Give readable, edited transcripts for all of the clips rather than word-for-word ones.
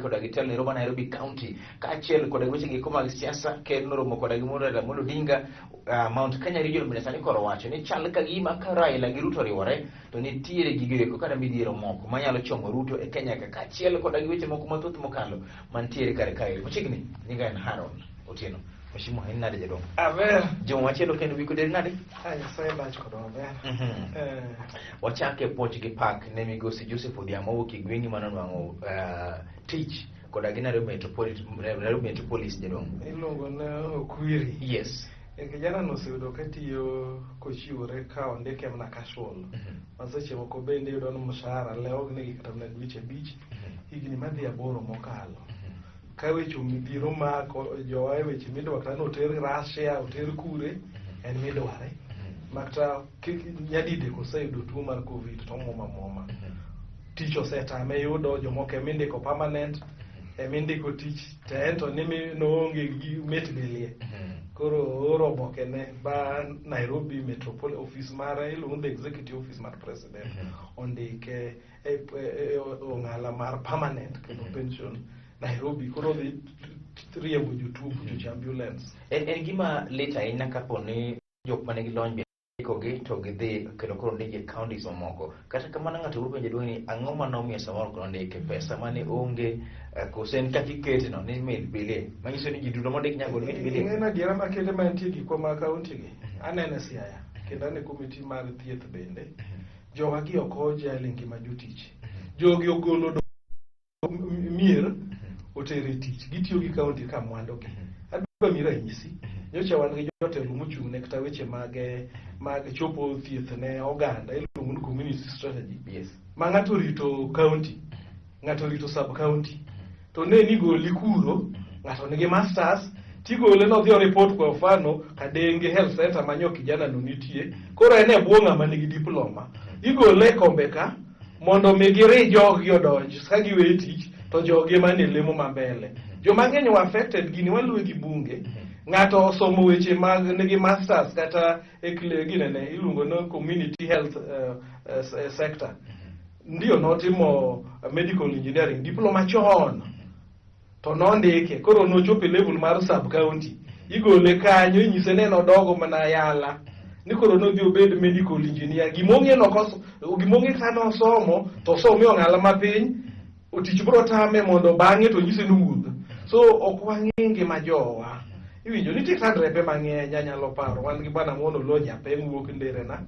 Koda gi telo Nairobi, Nairobi County kaachiel koda gi weche giko mag siasa. Ker noromo koda gi Raila Amolo Odinga. Mount Kenya Region bende sani koro wacho ni chal ka gima ka Raila gi Ruto oriwore to nitiere gigo eko kata midhiero moko manyalo chomo Ruto e Kenya ka, kaachiel koda gi weche moko mathoth mokalo mantiere kar kae machiegni. Nyinga en Haron Otieno. Mheshimiwa, in nade, jaduong'? Aber. Juma machielo kendo wiko del nade? Ah, Nyasaye lach kodwa maber. Wachake puoch gi pak ne migosi Joseph Odhiambo mowuok e gwengi manonwang'o tich koda gi Nairobi Metropolis, Nairobi Metropolis, jaduong'. Iluongo ne Okwiri. Yes. E kijana no oseyudo ka tiyo kochiwore ka ondike mana casual. Ma seche moko bende iyudo ni mshahara lewo negi kata mana dweche 5, higni madhi 8 mokalo. Ka weche midhiero mako jowa e weche midwa kata ni oter Russia, oter kure, en midware. Makata nyadidek oseyudo tuo mar Covid to omuoma muoma. Tich osetame yudo, jomoko emindiko permanent, emindiko tich, to en to ni noonge gi mit bilie. Koro ooro oboke ne ba Nairobi Metropolitan Office mare iluongo ni the Executive Office mar President ondike e ong'ala mar permanent kendo pension Nairobi koro odhi riembo jotuo kuchocho ambulance. En gima lit ahinya kapo ni jok manigi lony be ndikogi to gidhi kendo koro ndiki e counties mamoko. Kata kamano ng'ato biro penjo duong' ni ang'o manomiyo samoro koro ndike pesa mane onge, koso en kaka ikete no ni mit bilie manyiso ni ji duto mondik nyaka gol mit bilie. Ing'e adiera makende mantie gikwa mag kaunti gi aneno e Siaya kendo aneno komiti mar thieth bende jowa gi ok ojal e ngima jotich. Jogi ogolo mier otere e tich, gitiyo gi kaunti ka mwandugi. Adwa miyi ranyisi. Nyocha wan gi jotelo mochung' ne kata weche mag chopo thieth ne oganda iluongo ni community strategy. Ma ng'ato orito county, ng'ato orito sub county. To ne ni goli kuro, ng'ato nigi masters, tigole nodhi o report kwa mfano Kadenge Health Center manyo kijana no nitie. Koro en e bwo ng'ama nigi diploma. Igole e kombe ka mondo mi giri joggi odonj ka giwe tich to jogi ema ne lemo ma mbele. Joma ng'eny wa affected gini waluwe gi bunge. Ng'ato osomo weche mag nigi masters kata e ginene iluongo ni community health sector. Ndio notimo medical engineering diploma chon to nondike koro nochopo e level mar sub county igole kanyo inyise ne nodogo mana yala ni koro nodhi obed medical engineer gimong'e nokos gimong'e kata nosomo to osome ong'ala mapiny tich biro tame mondo bang'e to nyise ni wuoth. So ok wang'e ngima jowa. Iwinjo nitie kata drepe mang'eny anyalo paro wan gi bwana Mono Lo Japeng wuok Nderena.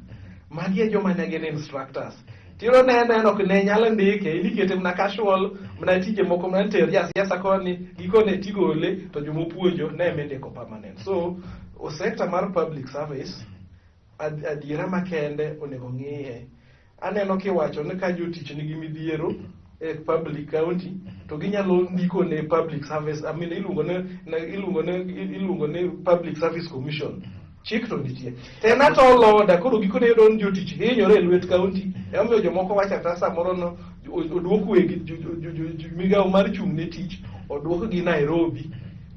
Magi e joma ne gin instructors. Tiro ne en ok ne nyalo ndike, in ikete mana casual, mana tije moko mana ter jasiasa koni, gikone tigole to jomopuonjo ne mindiko permanent. So o sector mar public service adiera makende onego ng'iye. Aneno kiwacho ni ka jotich nigi midhiero e public county to ginyalo ndiko ne public service, I mean, iluongo ne Public Service Commission. Chik to nitie to en atol order. Koro gikone yudo ni jotich hinyore e lwet county. Emomiyo jomoko wacho kata samoro no oduok wegi migawo mar chung' ne tich oduokgi Nairobi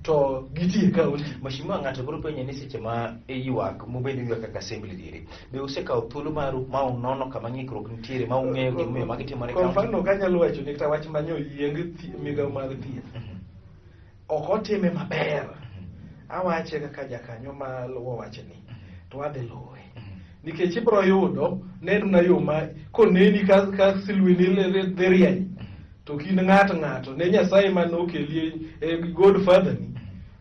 to gitie county. Mheshimiwa, ng'ato biro penjo ni seche ma iywak mubende ywak kaka assembly diere be usekawo thuolo maru ma unono kama ng'ikruok nitiere ma ung'eyo gimomiyo magi timore e Kwa county? mfano kanyalo wacho ni kata wach manyo yieng migawo mar thieth ok otime maber, awache kaka jakanyo maluwo wachni to adhi luwe nikech ibiro yudo ne en mana yo ma koneni ka silwini dhi rieny to kin ng'ato ng'ato ne Nyasaye ma nokeli e godfather ni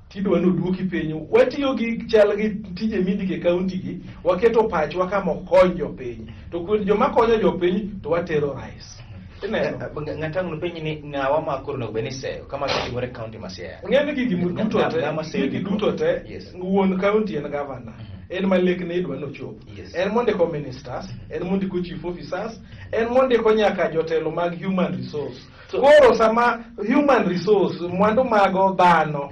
tidwa ni oduoki piny. Watiyo gi chal gi tije mindiko e kaunti gi waketo pachwa kama okony jopiny to kuom joma konyo jopiny to watero rais ineno. Ng'ato ang' nopenji ni ng'awa ma koro onego bed ni iseyo kama timore e county ma Siaya? Ng'e ni gigi duto te Ng'ama seyo gigi duto te wuon county en governor, en ma lekne idwa nochop. En mondiko ministers, en mondiko chief officers, en mondiko nyaka jotelo mag human resource. Koro sama human resource mwandu mago dhano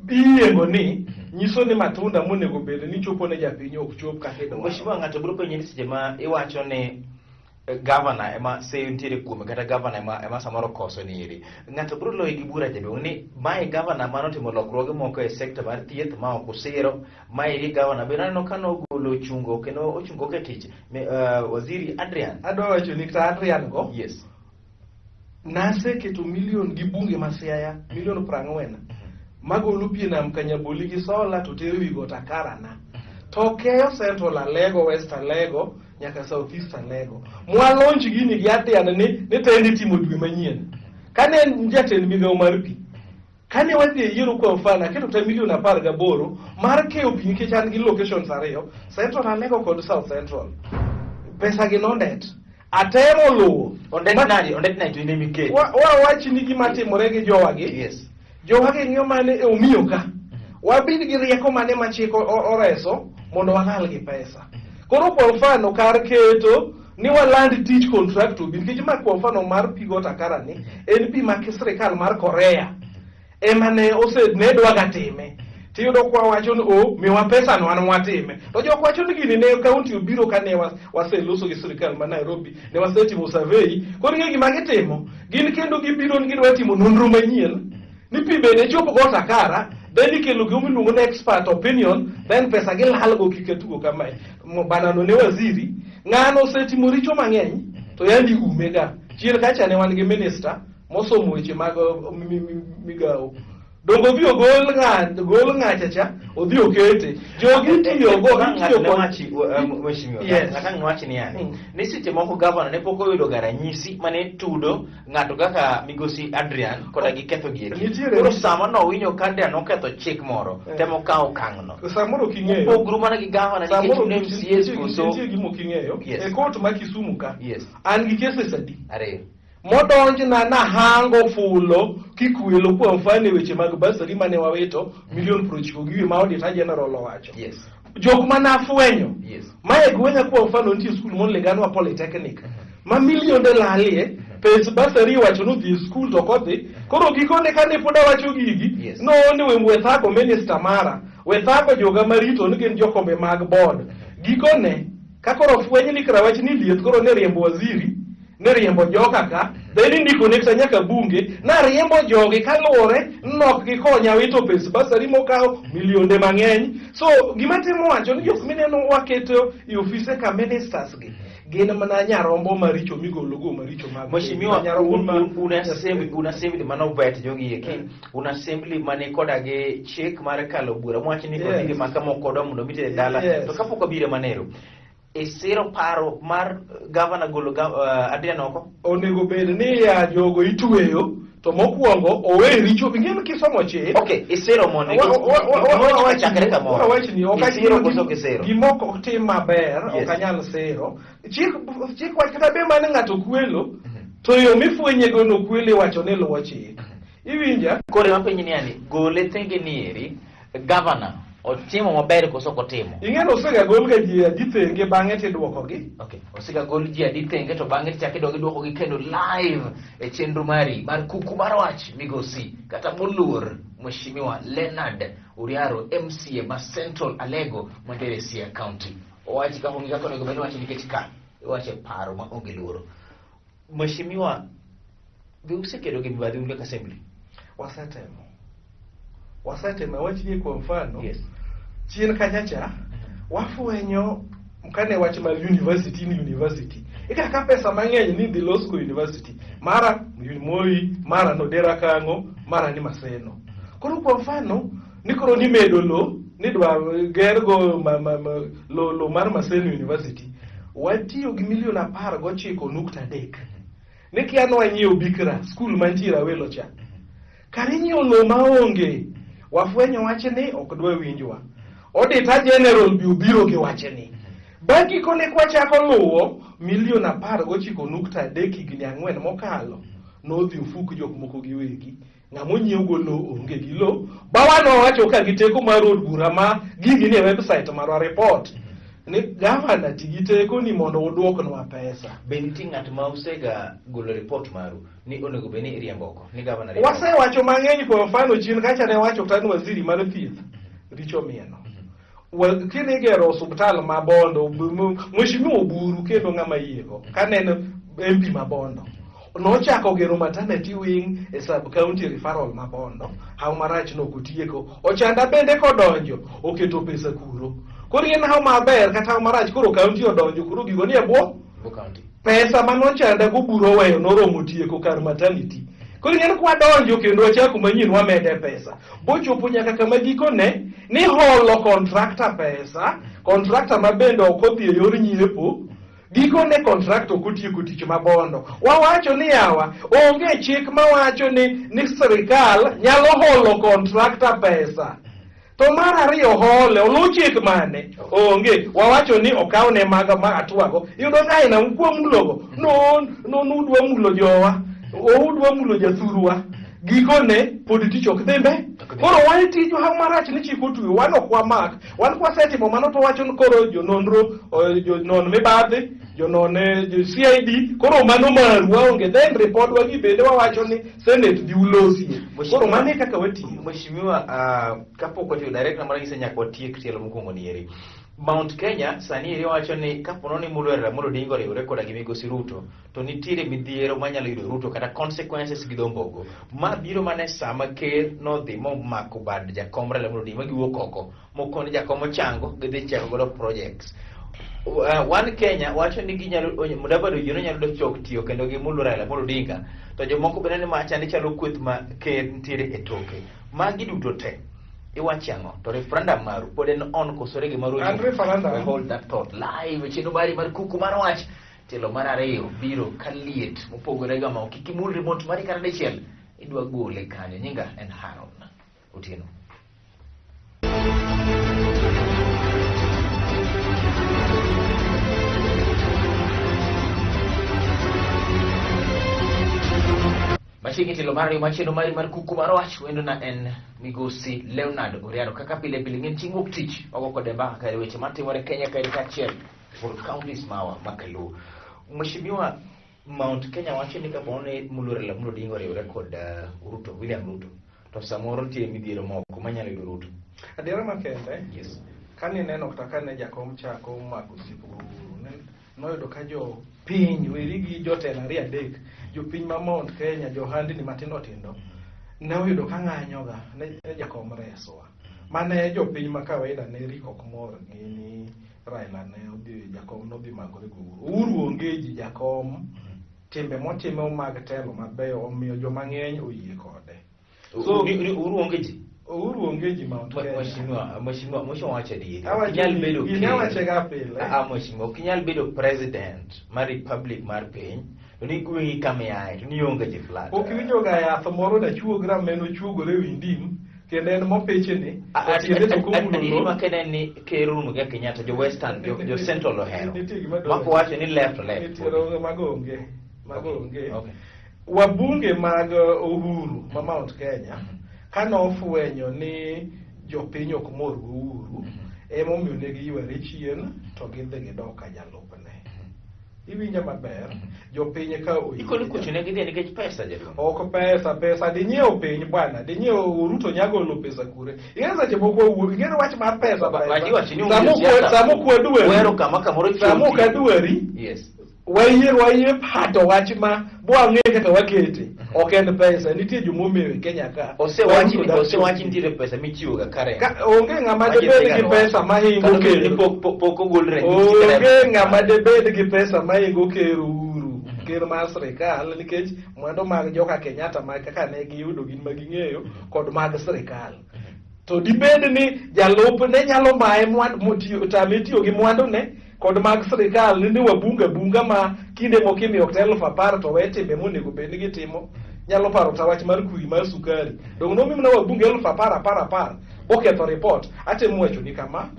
iyiengo ni nyiso ni matunda monego bed ni chopo ne japiny ok chop kaka idwaro. Mheshimiwa, ng'ato biro penji ni seche ma iwacho ni gavana ema seyo nitiere kuome kata gavana ema samoro koso ni eri ng'ato biro loyi gi bura jaduong' ni mae gavana manotimo lokruoge moko e sekta mar thieth ma ok osiro maeri gavana bende aneno ka nogolo chungo kendo ochungo e tich waziri Adrian. Adwa wacho ni kata Adrian go Naseketo milion gi bunge ma Siaya, milion 40 magolo pi e nam Kanyaboli gi sola to tero wi got Akarana. To keyo Central Alego, West Alego, nyaka South East Alego. Mwa launch gini gi Adrian ni tende timo dwe manyien. Kane en jatend migawo mar pi, kane wadhi e yiero kwa mfano aketo kata milion 18 mar keyo pi nikech an gi locations ariyo, Central Alego kod South Central. Pesa gi nondet. Atemo luwo. Ondet nadi, ondet nadi to in ema iketo. Wawach ni gima timore gi jowagi. Yes. Jowagi ng'iyo mane e omiyo ka. Wabed gi rieko mane ma chik oreso mondo walal gi pesa. Koro kwa mfano kar keto ni waland tich contract obi nikech ma kwa mfano mar pi got Akara ni en pi ma sirikal mar Korea ema ne ose ne dwaga time. Tiyudo kwa wacho ni o miwa pesa no an watime. To jok wacho ni gini ne kaunti obiro ka ne waseloso gi sirikal ma Nairobi, ne wasetimo survey. Koro ing'e gima gitimo? Gin kendo gibiro ni gidwa timo nonro manyien ni pi bende chopo got Akara, then ikelo gima iluongo ni expert opinion, then pesa gilalgo kik atugo kamae. Banano ne waziri, ng'ano osetimo richo mang'eny to yandi ume ga. Chien kacha ne wan gi minister mosomo weche mag migawo. Dongo odhi ogol ng'a gol ng'acha cha odhi okete. Jogi tiyo go gitiyo kod mheshimiwa. Yes. Ng'at wachi ni yani. Ni seche moko governor ne pok oyudo ga ranyisi mane tudo ng'ato kaka migosi Adrian koda gi ketho gi eki. Koro sama nowinjo ka Adrian oketho chik moro, temo kawo okang'no. Samoro ok ing'eyo. Upogru mana gi governor nikech un MCAs koso. Nitie gima ok ing'eyo. E court ma Kisumu ka. Yes. An gi cases adi? 2. Modonjna nahango fulo kikwelo kwa mfano e weche mag basari mane wawito milion 90 gi wiye ma Auditor General owacho. Yes. Jok mane afwenyo. Yes. Mae gweng'a kwa mfano nitie skul mon Leganwa Polytechnic ma milionde lalie pes basari iwacho ni odhi e skul to ok odhi. Koro gikone kane pod awacho gigi, Yes. no ni we thago minister mara, we thago joga marito ni gin jokombe mag board. Gikone ka koro fweny ni kara wach ni liet koro ne riembo waziri ne riembo joka ka then indiko ne kata nyaka bunge nariembo jogi kaluwore nok gikonya wito pes basari mokawo milionde mang'eny. So gima temo wacho ni jok mineno waketo e ofise ka ministers gi gin mana nyarombo maricho migologo maricho mag Mheshimiwa, nyarombo ma un assembly, un assembly mane obet jogi eki, un assembly mane koda gi chik mar kalo bura mwach ni Yes. odhi ma kama kodwa mondo mitere dala. Yes. To kapok wabiro manero, isiro paro mar governor golo Adrian oko? Onego bed ni ya jogo itweyo to mokwongo owe richo ing'e kisomo chik. Okay, isiro mondo chakre kamoro. Wawachni ok Isiro koso ok isiro? Gima ok tim maber Yes. ok anyal siro. Chik wach kata be mane ng'ato kwelo to yo mifwenyego no kwelo iwacho ni luwo chik. Iwinja? Koro ema penji ni yani, gole thenge ni eri, governor otimo maber koso ok otimo? Ing'e ni osega gol ga ji adi thenge bang'e tidwokogi. Okay, osega gol ji adi thenge to bang'e tichako idog idwokogi kendo live e chenro mari mar kuku mar wach migosi kata moluor Mheshimiwa Leonard Uriaro MCA ma Central Alego mantiere Siaya County. Owachi kaka ong'e kaka onego bed ni iwache nikech ka iwache paro ma onge luoro. Mheshimiwa, be usekedo gi mibadhi un kaka assembly? Wasetemo. Wasetemo awachni kwa mfano. Yes. Chien kacha cha wafwenyo kane wach mar university ni university. Ika ka pesa mang'eny ni dhi los go university. Mara Moi, mara Nodera Kang'o, mara ni Maseno. Koro kwa mfano ni koro nimedo lo nidwa gergo lo mar Maseno University. Watiyo gi milion 19.3. Ni kia nwanyiewo bikra skul mantie Awelo cha. Kar inyiewo lo maonge, wafwenyo wachni ok dwa winjwa. Auditor General bi obiro gi wachni. Bang' gikone kwachako luwo milion 19.3 higni 4 mokalo, nodhi ofuk jok moko giwegi. Ng'ama onyiew go lo onge gi lo. Bawa nowacho ka gi teko mar od bura ma gigi ni e website marwa report ni gavana ti gi teko ni mondo uduoknwa pesa. Be nitie ng'at ma usega golo report maru ni onego bed ni iriembo oko ni gavana riembo oko? Wasewacho mang'eny kwa mfano chien kacha ne wacho kata ni waziri mar thieth richo mieno. Kine igero osuptal ma Bondo, Mheshimiwa Oburu kendo ng'ama yiego kaneno MP ma Bondo nochako gero maternity wing e sub county referral ma Bondo, haw marach nok otieko. Ochanda bende kodonjo oketo pesa kuro. Koro en haw maber kata haw marach koro county odonjo koro gigo nie bwo Bo county. Pesa manochanda go bura oweyo noromo tieko kar maternity. Koro ing'e ni kwadonjo kendo wachako manyien wamede pesa. Bochopo nyaka kama gikone ni holo contractor pesa, contractor ma bende ok odhi e yor nyiepo, gikone contractor ok otieko tich mabondo. Wawacho ni yawa, onge chik mawacho ni sirikal nyalo holo contractor pesa. To mar ariyo hole, oluw chik mane? Onge. Wawacho ni okawne maga ma atwago. Iyudo ni aina ukwa mulogo. No, no, nudwa mulo jowa. Udwa mulo jathurwa. Gikone pod tich ok dhi mbe. Koro wan tijwa marach ni chik otweyo, wan ok wamak. Wan kwasetimo mano to wacho ni koro jononro, jonon mibadhi, jonon jo CID, koro mano maru waonge. Then ripodwa gi bende wawacho ni Senate dhi ulosie. Koro mano e kaka watiyo. Mheshimiwa, kapok watiyo direct na mara nyaka watiek tielo mokwongo ni eri. Mount Kenya sani eri wacho ni kapo ni Mulu Raila Amolo Odinga oriwore koda gi migosi Ruto to nitiere midhiero manyalo yudo Ruto kata consequences gi dho mbogo. Ma biro mana e sama ker nodhi momako bad jakom Raila Amolo Odinga ma giwuok oko mokoni jakom ochango gidhi chako godo projects. One Kenya wacho ni ginyalo Mudavadi Ojieno nyalo chok tiyo kendo gi Mulu Raila Amolo Odinga to jomoko bende ni machande chalo kweth ma ker nitiere e toke. Magi duto te iwacho ang'o? To referendum maru pod en on kosore gi maru? An referendum. We hold that thought live e chenro mari mar kuku mar wach. Tielo mar ariyo biro ka liet mopogore ga ma kik imul remote mari kata dichiel idwa gole kanyo. Nyinga en Haron Otieno. Machiegni tielo mar ariyo mar chenro mari mar kuku mar wach wendo na en migosi Leonard Oriaro kaka pile pile ng'en chieng' wuok tich wago kode mbaka kare weche matimore Kenya kaeri kaachiel kod counties mawa makaluo. Mheshimiwa, Mount Kenya wacho ni kapo ni Mulu Raila Amolo Odinga oriwore kod Ruto, William Ruto, to samoro nitie midhiero moko manyalo yudo Ruto. Adiera makende, Yes. kane ineno kata kane jakom chako mako osiep gi Uhuru, noyudo ka jopiny weri gi jotelo ariyo adek, jopiny ma Mount Kenya, johandni matindo tindo, ne oyudo ka ng'anyoga ne jakom reswa. Mane jopiny ma kawaida ne rik ok mor gi ni Raila ne odhi, jakom nodhi makore gi Uhuru. Uhuru onge ji jakom, timbe motimo mag telo mabeyo omiyo joma ng'eny oyie kode. So, Uhuru onge ji? Uhuru onge ji Mount Kenya. Mheshimiwa, mheshimiwa, mheshimiwa wacho adieri. Awacho Ok inyal ni bedo gini ker. awache ga pile. Ah, mheshimiwa, ok inyal bedo president mar republic mar piny, to ni gweng'i kama iaye, to ni ionge ji flat. Pok iwinjo ga yath moro dachuog ramen ochuogore e wi ndim, kendo en mopichni, to tiende to ok omulo Adieri lowo. makende en ni ker Uhuru Muigai Kenyatta, jo Western, jo Central ohero. Nitie gima dwarore. Mako wacho ni left to left. Nitie onge mago onge. Mago onge. Okay. Wabunge mag Uhuru ma Mount Kenya kane ofwenyo ni jopiny ok mor gi Uhuru, emomiyo ne giyware chien to gidhi gidok ka jalupne. Iwinja maber? Jopiny ka oyie. Ikoni kucho ne gidhi nikech pesa jaduong'. Ok pesa, pesa dinyiew piny bwana, dinyiew Ruto nyagolo pesa kure. Ing'e seche moko wawuok, ing'e ni wach mar pesa, pesa. Waji wacho ni Sama onge siasa. sama ok wadwari. Wero kama kamoro chiew Sama ok tiyo. adwari. Yes. Wayie pato wach ma bwang'e kaka wakete. Ok en pesa, nitie joma omew e Kenya ka. Osewachi Ruto dak osewachi chien. nitiere pesa michiwo ga kare. Ka, onge ng'ama Maji debed gi Reagan pesa wacho. mahingo Kata obedo ni ker. pok ogol ranyisi kata Onge ng'ama debed gi pesa mahingo ker Uhuru, ker mar sirikal nikech mwandu mag joka Kenyatta ma kaka ne giyudo gin ma ging'eyo kod mag sirikal. To dibed ni jalupne nyalo maye mwandu, tame tiyo gi mwandune kod mag sirikal ni wabunga bunga ma kinde moko imiyo kata 10,000 to we timbe monego bed ni gitimo. Nyalo paro kata wach mar kwiri mar sukari. Donge nomi mana wabunge 10,000 apar apar oketho report. Atemo wacho ni kama,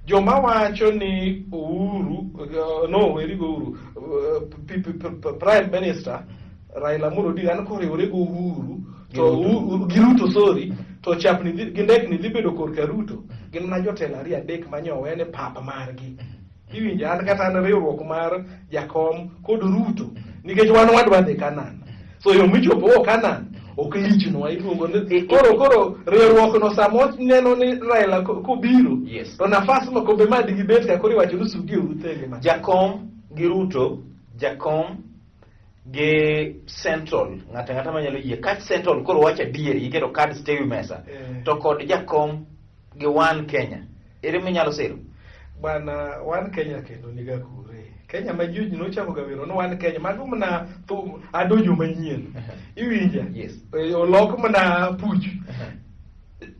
joma wacho ni Uhuru, no weri go Uhuru, Prime Minister Raila Amolo Odinga an koriwore go Uhuru to gi Ruto sorry to chapni gi ndekni dhi bedo korka Ruto gin mana jotelo ariyo adek ma nyo wene pap margi. Iwinjo an kata an riwruok mar jakom kod Ruto nikech wan wadwa dhi Canaan. So yo michopo go Canaan ok lichnwa iluongo ni koro riwruok no sama neno ni Raila kobiro Yes. to nafas ma kombe ma digibet ka koro iwacho ni sugi uru thenge ma. Jakom gi Ruto, jakom gi Central, ng'ato ang'ata manyalo yie. Ka Central koro wacho adieri, giketo cards te ewi mesa. To kod jakom gi One Kenya, ere minyalo siro? Bwana One Kenya kendo niga kure. Kenya ma ji nochako ga wero ni wan Kenya mago mana thum adonjo manyien. Iwinja? Yes. Olok mana puch.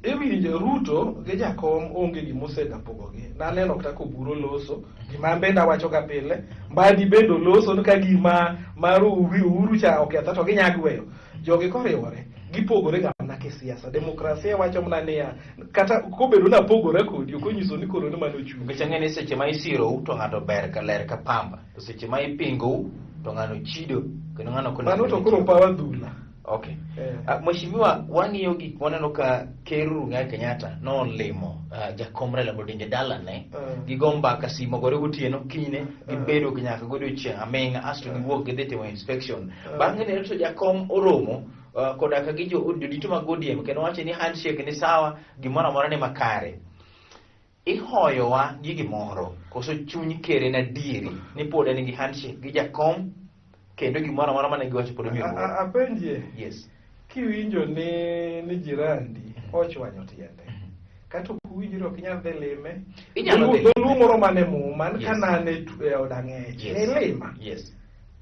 Iwinjo Ruto gi Jakom onge gima osega pogogi. Naneno kata koburo loso, gima an bende awacho ga pile, Mbadi bende oloso ni ka gima mar Uhuru cha oketho to ginya gweyo. Jogi koriwore, gipogore ga mana kisiasa. Demokrasia wacho mana niya, kata kobedo ni apogora kodi, ok onyiso ni koro ni mano chung'. Nikech ang'e ni seche ma isirou to ng'ato ber ka ler ka pamba, to seche ma ipingou to ng'ano chido kendo ng'ano ok onego Mano to bed ni koro timo. pawa dhula. Okay. Eh. Mheshimiwa, wang'iyo gik waneno ka Ker Uhuru Muigai Kenyatta nolimo Jakom Raila Amolo Odinga e dalane. Gigo mbaka simo gore gotieno kinyne gibedo nyaka godiochieng' aming'a asto giwuok gidhi timo inspection. Bang'e neno to Jakom oromo koda ka gi jodito mag ODM kendo wacho ni handshake ni sawa, gimoro amora ni makare. Ihoyowa gi gimoro koso chuny ker en adieri ni pod en gi handshake gi Jakom kendo gimoro amora mane giwacho pod omiyo luor. Apenjie. Yes. Kiwinjo ni jirandi ochwanyo tiende, kata ok uwinjri ok inyal dhi lime. Inyalo dhi lime. Dholuo moro mane muma ni Yes. ka nane e od ang'ech, nilima. Yes.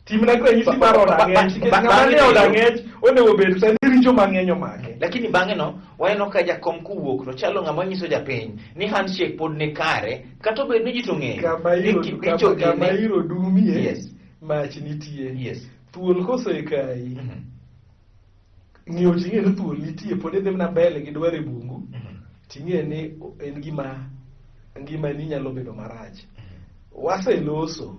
Timna ranyisi mar od ang'ech, nikech ng'ama nie od ang'ech onego bed sani richo mang'eny omake. Lakini bang'e no waneno ka Jakom kowuok to chalo ng'ama nyiso japiny ni handshake pod ni kare kata obed ni ji to ong'eyo Kama ni iro kibicho kama gini. iro dumie, Yes. mach nitie. Yes. Thuol kosekayi, ng'iyo ting'e ni thuol nitie, pod idhi mana mbele gi dwaro e bungu, ting'e ni en gima ngimani nyalo bedo marach. Waseloso,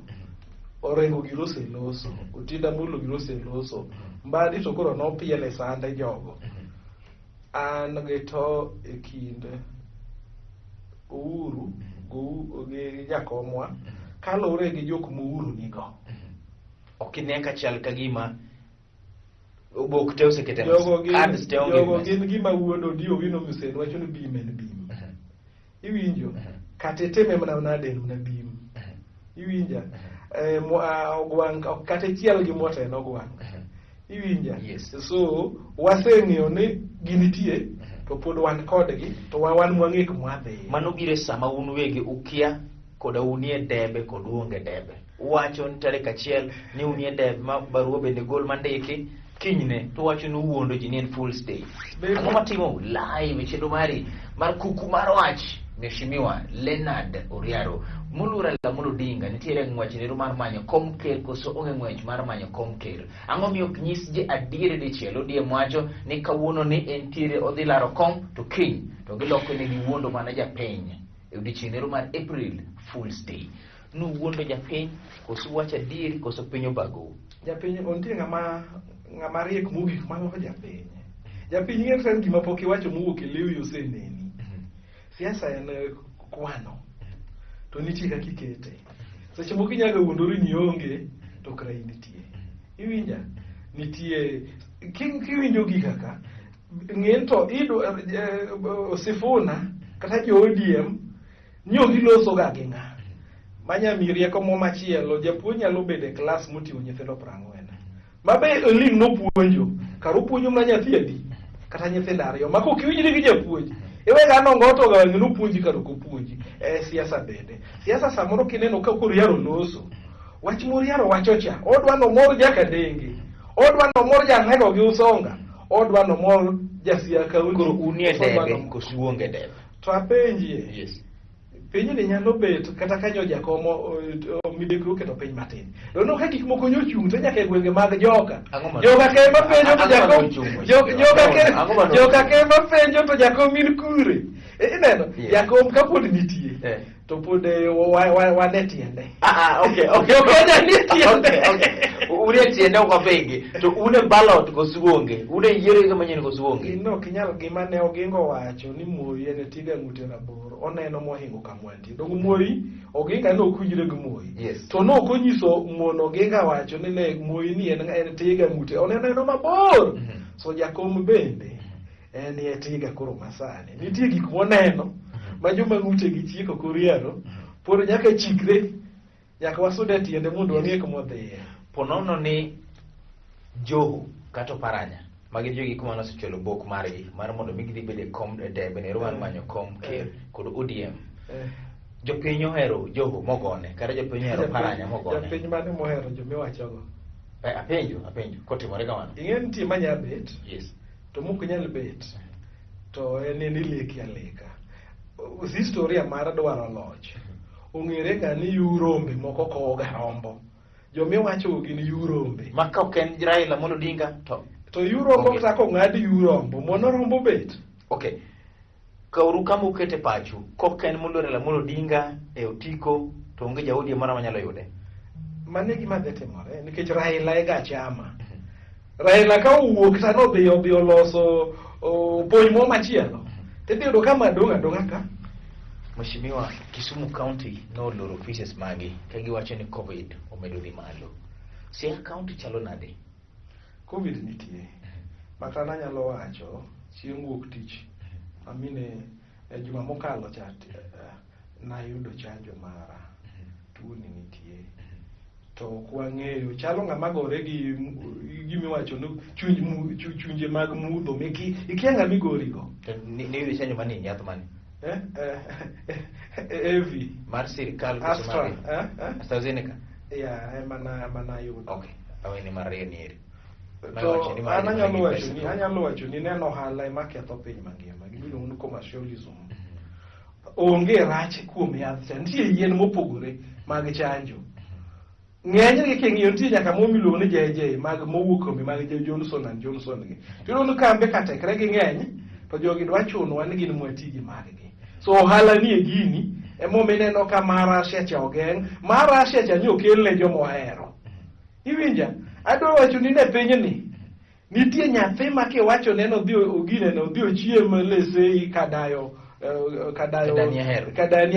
Orengo giro oseloso, Otiende Amollo giro oseloso, Mbadi to koro nopiel e sande jogo. An gi to e kind Uhuru gi Jakomwa kaluwore gi jok ma Uhuru nigo. Ok ine ka chal ka gima obok te osekete mesa. Cards te onge e Jogo mesa. gin gima wuon Odi Owino Musen wacho ni bim en bim. Iwinjo? Kata itime mana nade en mana bim. Iwinja? Ogwang' ok kata ichiel gi mo to en ogwang'. Iwinja? Yes. So waseng'eyo ni ginitie to pod wan kodgi to wan mwang'e kuma wadhiye. Mano biro e sama un wegi ukia koda unie debe kod uonge debe. Uwacho ni tarik achiel ni unie debe ma barua bende gol mandiki kinyne to uwacho ni uwuondo ji ni en Fool's Day. Ang'o matimo live e chenro mari mar kuku mar wach Mheshimiwa Leonard Oriaro moluor Raila Amolo Odinga nitiere ng'wech nero mar manyo kom ker koso onge ng'wech mar manyo kom ker. Ang'o miyo ok nyis ji adieri dichiel ODM wacho ni kawuono ni entiere odhi laro kom to kiny to giloko ne giwuondo mana japiny e odiechieng' nero mar April Fool's Day. Nuwuondo japiny koso uwacho adieri koso piny obagou. Japiny ontie ng'ama riek mogik maloyo japiny. Japiny ng'e ni en gima pok iwacho mowuok e lewi oseneni. Siasa en kwano. To nitie kaka ikete. Seche moko inyalo wuondori ni ionge to kara in nitie. Iwinja? Nitie kiwinjo gika ka ng'en to Sifuna kata jo ODM ni ok giloso ga gi ng'a. Manya mi rieko mo machielo, japuonj nyalo bedo e klas moting'o nyithindo 40. Ma be oling' nopuonjo, kar opuonjo mana nyathi adi? Kata nyithindo ariyo. Ma kok iwinjri gi japuonj, iwe ga nongo to ga wang'e nopuonji kar ok opuonji. E siasa bende. Siasa samoro kineno ka koro Oriaro loso, wach moriaro wacho cha, odwa nomor Jakadenge, odwa nomor Janego gi Usonga, odwa nomor Jasia Kaunti. Koro unie odwa debe koso uonge debe. To apenjie. Yes. Pinyni nyalo bet kata ka nyo Jakom midekre oketo piny matin. To ineno ka gik moko nyochung' to nyaka e gwenge mag joka. Joka ke ema penjo to Jakom joka ke ema penjo to Jakom in kure. Ineno Jakom kapod nitie to pod wan e tiende. Okay, okay. Jo Kenya nie tiende. Okay, okay. Un e tiende ok wapingi. To un e ballot koso uonge. Un e yiero higa manyien koso uonge. In ok inyal gima ne Oginga owacho ni Moi en tiga ng'ute raboro oneno mohingo kamwantie. Donge Moi Oginga ne ok winjre gi Moi. Yes. To ne ok onyiso mon Oginga wacho ni ne Moi ni en tiga ng'ute oneno eno mabor. So Jakom bende en e tiga koro masani. Nitie gik moneno ma joma ng'ute gi chieko koriero pod nyaka chikre nyaka wasud e tiende mondo wang'e kuma odhiye. Ponono ni Joho kata Oparanya magi jogi kuma nosechwalo bok margi mar mondo mi gidhi bedo e kom e debe nero mar manyo kom ker kod ODM. Jopiny ohero Joho mogone, kata jopiny ohero Paranya mogone. Japiny mane mohero jomiwachogo? Apenjo kotimore kamano. Ing'e nitie manya bet. Yes. To mok nyal bet to en ileki aleka. Historia mar dwaro loch ong'ere ga ni yurombe moko kowo ga rombo. Jomiwacho gin yurombe. Ma ka ok en Raila Amolo Odinga to yurombo kata kong'ad yurombo mono rombo bet. Okay. Kauru kama ukete pachu, kok en moluor Raila Amolo Odinga e otiko to onge jaodi moro manyalo yude. Mano e gima dhi timore nikech Raila e ga chama. Raila ka owuok to nodhi odhi oloso puonj moro machielo tidhi yudo ka madong' adong'a ka. Mheshimiwa, Kisumu County noloro offices magi ka giwacho ni COVID omedo dhi malo. Siaya County chalo nade? COVID nitie. Mata anyalo wacho chieng' wuok tich amine e juma mokalo cha nayudo chanjo mara. Tuoni nitie. To ok wang'eyo chalo ng'ama gore gi gimiwacho ni chunje mag mudho miki ikia ng'ama igorigo. Niyudo chanjo mane yath mane? AV mar sirikal Astra, AstraZeneca. Yeah, ema na yudo. Okay, aweni mar ariyo ni eri. To an anyalo wacho ni neno ohala ema ketho piny mangima. Gimiluongo ni commercialism. Onge rach kuom yath cha. Nitie yien mopogore mag chanjo. Ng'enygi king'iyo nitie nyaka moro miluongo ni JJ mag mowuok kambi mag Johnson and Johnson gi. Tiyudo ni kambe ka tekre gi ng'eny to jogi dwa chunowa ni gin mwati gi maggi. So ohala ni e gini emomiyo ineno ka mar Russia cha ogeng', mar Russia cha ni okelne joma ohero. Iwinja? Adwa wacho ni ne pinyni nitie nyathi ma kiwacho ne nodhi ogine no odhi ochiem lesei kadayo kadani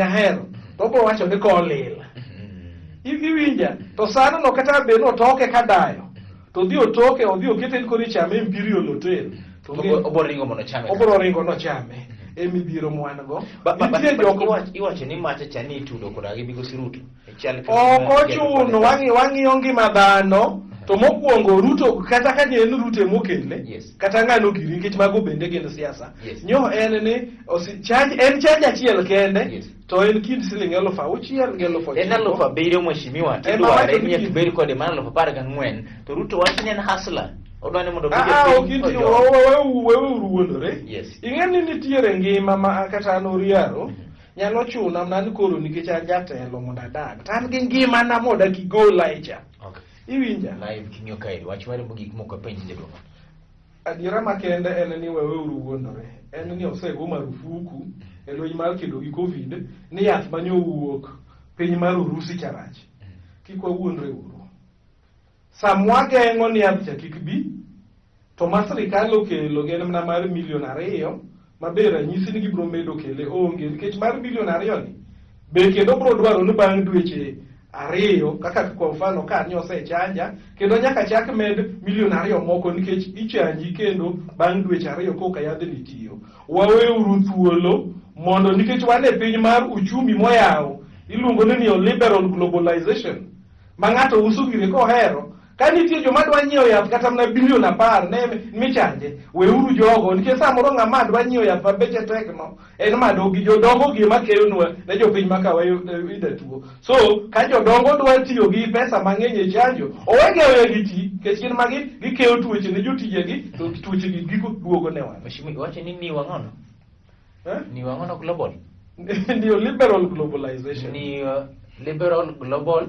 ahero to obiro wacho ni kolil. Iwinja? To sano no kata be notoke kadayo to odhi otoke odhi okete ni koro ichame Imperial Hotel to obiro ringo mondo ochame. Obiro ringo nochame e midhiero mwan go. Nitie jok iwacho ni macha cha ni itudo koda gi migosi Ruto. Ok ochuno wang'iyo ngima dhano to mokwongo Ruto kata ka en Ruto emokele kata ng'ano giri nikech mago bende gin siasa. Nyo en ni en chanjo achiel kende to en kind siling 6,000 gi 9,000. En 7,000 mheshimiwa tidware ni nyaka ibed kode mar 14,000 to Ruto wacho ni en hustler. Odwa ni mondo obed weuru wuondore. Ing'e ni nitiere ngima ma kata an Oriaro nyalo chuna mana ni koro nikech an jatelo mondo adag to an gi ngimana modak igola e cha. Iwinja? Live king'iyo kaeri wach mar mogik mok apenji jaduong'. Adiera makende en ni weuru wuondore. En ni osego marufuku e lweny mar kedo gi COVID ni yath mane owuok piny mar Urusi cha rach. Kik wawuondre uru. Samwa geng'o ni yath cha kik bi to ma sirikal okelo gin mana mar milion 2 maber ranyisi ni gibiro medo kele onge nikech mar milion 2 ni be kendo biro dwaro ni bang' dweche 2 kaka kwa mfano ka ni osechanja kendo nyaka chak med milion 2 moko nikech ichanji kendo bang' dweche 2 koka yadhni tiyo. Waweuru thuolo mondo nikech wan e piny mar uchumi moyaw iluongo ni neoliberal globalization ma ng'ato uso gire kohero. Ka nitie joma dwa nyiewo yath kata mana bilion 10 ne michanje, weuru jogo nikech samoro ng'ama dwa nyiewo yath ma beche tekno en madogi jodongo gi ema keyonwa ne jopiny ma kawaida tuo. So ka jodongo dwa tiyo gi pesa mang'eny e chanjo, owegi aweya giti nikech gin magi gikeyo tuoche ne jotijegi to tuoche gi giko duogo ne wan. Mheshimiwa, iwacho ni niwang'ono? Niwang'ono global? Neoliberal globalization. Neoliberal global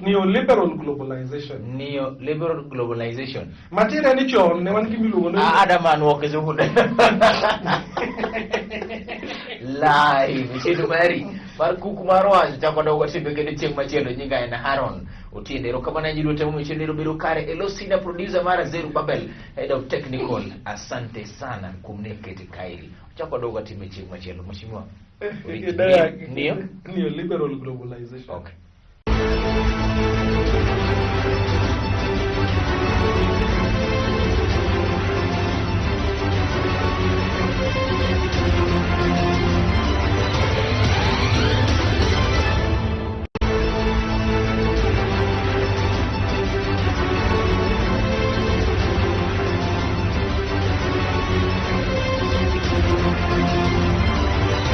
Neoliberal globalization. Neoliberal globalization. Matiende ni chon ne wan gi miluongo ni Adaman walk is good. Live chenro mari mar kuku mar wacho chako dogo timbe kendo chieng' machielo nyinga en Haron Otiende. Erokamano ne ji duto momiyo chenro bedo kare. Elosina producer mara Zeru Babel head of technical. Asante sana kuom ne kete kaeri. Chako dogo timbe chieng' machielo. Mheshimiwa. Neoliberal globalization. Okay.